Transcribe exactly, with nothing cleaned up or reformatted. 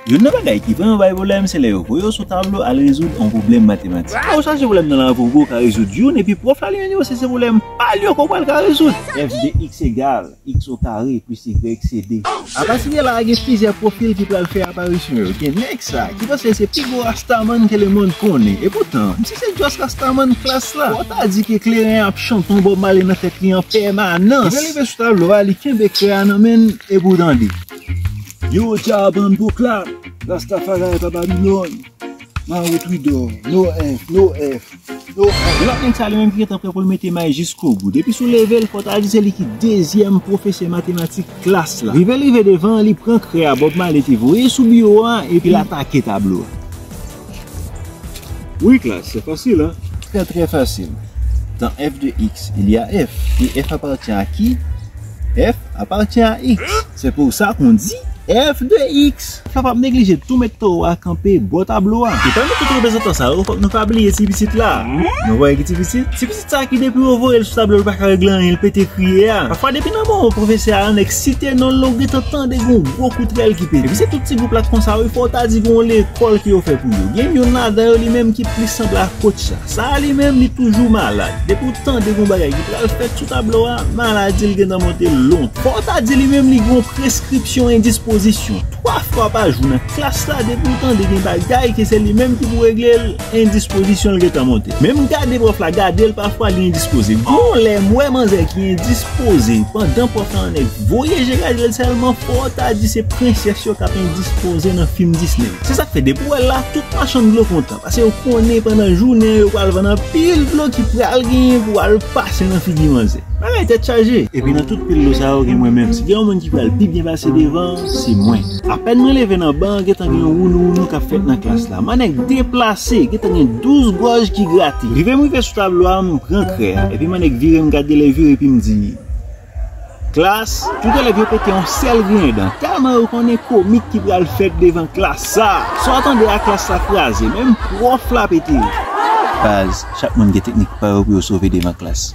Youn nan bagay ki vrèman bay pwoblèm, se lè yo voye w sou tablo al rezoud yon pwoblèm matematik. Ou chache pwoblèm nan la pou w ka rezoud youn, epi pwòf la li menm li panse se pwoblèm pa l yo ke w pral ka rezoud. F de x egal x au carré plus y se de. Apati de la a, gen plizyè pwofil ki pral fè aparisyon yo. Gen nèg sa ki panse se pi gwo rastaman ke lemonn konnen. Epoutan, misye se just rastaman klas la. Fò w ta di ke kleren an ap chante yon Bob Marley nan tèt li an pèmanans. Li rive sou tablo a, li kenbe krè a nan men l, epi w tande. Yo, dja bann pwoklame, Rastafari pa Babilòn. Mawo Twidò, no F, no F, no F. Lòt nèg sa li menm ki gentan prè pou l mete may jiskobout. Depi si w leve l, fò w ta di se li ki dezyèm pwofesè matematik klas la. Rive l rive devan, li pran krè a Bob Marley te voye sou biwo a, epi l atake tablo a. Oui, classe, c'est facile, hein? Très, très facile. Dans f de x, il y a f. Et f appartient à qui? F appartient à x. C'est pour ça qu'on dit f de x. Fò w pa neglije tou met towo a kanpe bò tablo a. E pami tout reprezantan sa yo, fòk nou pa bliye ti pitit la. Nou wè ki ti pitit? Ti pitit sa ki depi yo voye l sou tablo, li pa ka regle anyen, li pete kriye a. Pafwa depi nan bò pwofesè a, nèg site non l, ou gentan tande gen yon gwo kout rèl ki pete. Epi se tout ti gwoup la k konsa wi, fò w ta di gen yon lekòl ke yo fè pou yo. Gen youn ladan yo li menm ki plis sanble a kotch la. Sa a li menm li toujou malad. Depi w tande gen yon bagay ki pral fèt sou tablo a, maladi l gentan monte lontan. Fò w ta di li menm li gen yon preskripsyon endispozisyon. Twa fwa pa jou nan klas la, depi w tande gen bagay ke se li menm ki pou regle l, endispozisyon l gentan monte. Menm gade pwòf la, gade l pafwa li endispoze. Gon lè m wè manzè ki endispoze pandan pwòf la annik voye je gade l sèlman, fò w ta di se prensès yo k ap endispoze nan fim Disney. Se sa k fè depi w wè l la, tout machann dlo kontan, paske yo konnen pandan jounen an yo pral vann anpil dlo ki pral genyen pou al pase nan figi manzè. Bagay tèt chaje. Epi nan tout pil dlo sa yo gen mwen menm. Si gen yon moun ki pral pi byen pase devan, se mwen. Apèn mwen leve nan ban an, gentan gen yon wounou wounou k ap fèt nan klas la. Manèg deplase, gentan gen douz gòj ki grate. Rive m rive sou tablo a, m pran krè a. Epi manèg vire m gade lè vire epi m di, klas, tout elèv yo pete yon sèl griyen dan. Tèlman yo konnen komik ki pral fèt devan klas sa. Sa w tande a klas la kraze, menm pwòf la pete. Baz, chak moun gen teknik pa yo pou yo sove devan klas.